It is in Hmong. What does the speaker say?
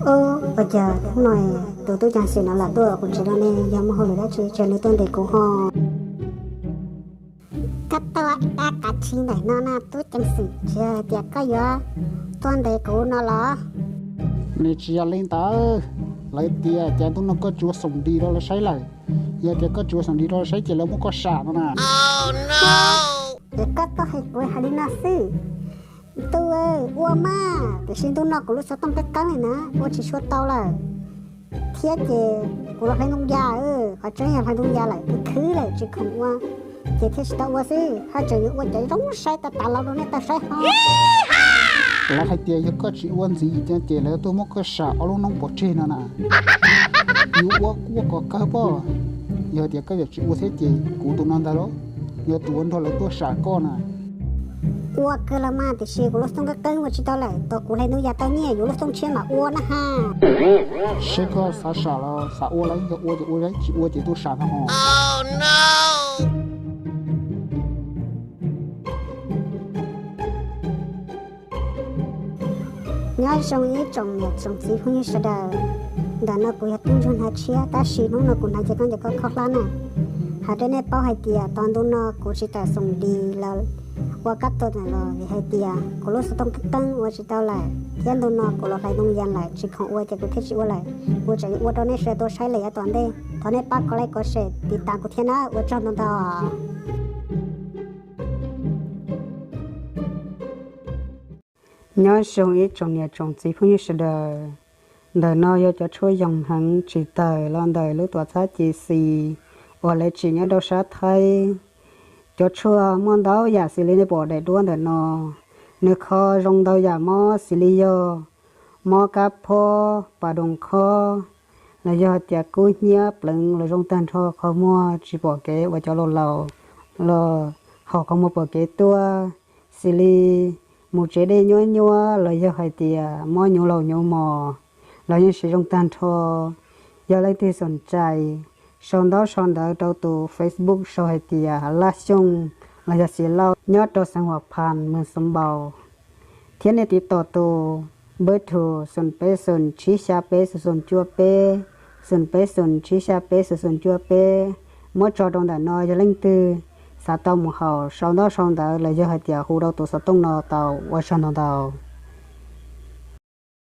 Ub, ua cas hnub no tus tub ceev xwm no lam tuaj kuv tsev no ne, yog muaj hauj lwm dab tsi es nws tuaj ntes kuv ho? Koj tuaj dab kav tsij ntawm no na tub ceev xwm, tsis yog hais tias koj yuav tuaj ntes kuv no los? Nws tsis yog li ntawd, lawv tias cas ntu no koj tsis ua xoom dis rau lawv saib lawm. Yog tias koj tsis ua xoom dis rau lawv saib ces lawv muab koj sam no na. Es koj tuaj hais kuv hais li no xwb. Ntu, ua mas, tiam sis ntu no kuv lub xov tooj qeeb qeeb li na, ua tsis tshua tau lawm. Thiab ces kuv los hlais ntoo ya, qhov tseeb yog hlais ntoo ya lawm, khwv khwv lawm tsis khoom ua, ces thiaj tsis tau ua xwb, haj tseem yuav ua cov zoo saib tas tas los rau nej tau saib ho. Lawv hais tias yog koj tsis ua ntxiv ces lawv tuaj muab koj sam ob lub noob pov tseg no na. Yuav ua kuj ua kom kawg pob, yog tias koj yuav tsis ua thiab ces kuv tus no ntag lauj, yog tus ua nrog lawv tuaj sam koj na. Ua kawg los mas, tiam sis kuv lub xov tooj qeeb qeeb ua tsis tau lawm, tos kuv hlais ntoo ya tau nyiaj yuav lub xov tooj tshiab mam ua na ha. Seb koj xav sam los xav ua los yog ua ces ua, tsis ua ces tuaj sam ntag ho. Nyob zoo ib tsoom niam tsoom txiv phooj ywg sawv daws, ntawm no kuv yog tub ntsuag hnav tshiab, tab sis hnub no kuv hnav cev khaub ncaws khaub hlab na. Hais rau nej paub hais tias tos ntu no kuv tsis tawm xoom dis los ua kab tau ntawm los vim hais tias kuv lub xov tooj qeeb qeeb ua tsis tau lawm, thiab ntu no kuv los hlais ntoo ya lawm tsis khoom ua ces kuv thiaj tsis ua lawm. Kuv tseem yuav ua rau nej sawv daws tau saib lawm yav tom ntej, thov nej pab kov like kov share tiv tas kuv thiab na, ua tsaug ntau ntau. Nyob zoo ib tsoom niam tsoom txiv phooj ywg sawv daws, ntawm no yog cov tshuaj yoog heev tsis tawm los ntawm lub tuam txhab ci xis uas lawv tsim nyob rau sab Thaib. Cov tshuaj muaj ntau yam xws li nej pom daim duab ntawm no, nws kho zoo ntau yam mob xws li yog mob kab phob, pas doos khob, los yog tias kub hnyiab pleev los zoo tag nrho qhov muag tsis pom kev uas cov laus laus los haus qhov muag pom kev tuaj, xws li mus tsev dej nyuab nyuab los yog hais tias mob nyuv laus nyuv mos los yeej siv zoo tag nrho. Yog leej twg xoom rais, sau ntaub sau ntawv rau tus Facebook sau hais tias Laj Xyooj los yog Xis Lauj nyob rau xeev Huam Phas, moos Xoov Npaus, thiab nej tiv tom tus npawb rhus xoom peb xoom tsib xya peb xoom xoom cuaj peb, xoom peb xoom tsib xya peb xoom xoom cuaj peb, muab tso rau ntawm no. Yog leej twg xav tau mus haus, sau ntaub sau ntawv los yog hais tias hu rau tus xov tooj no tau. Ua tsaug ntau ntau.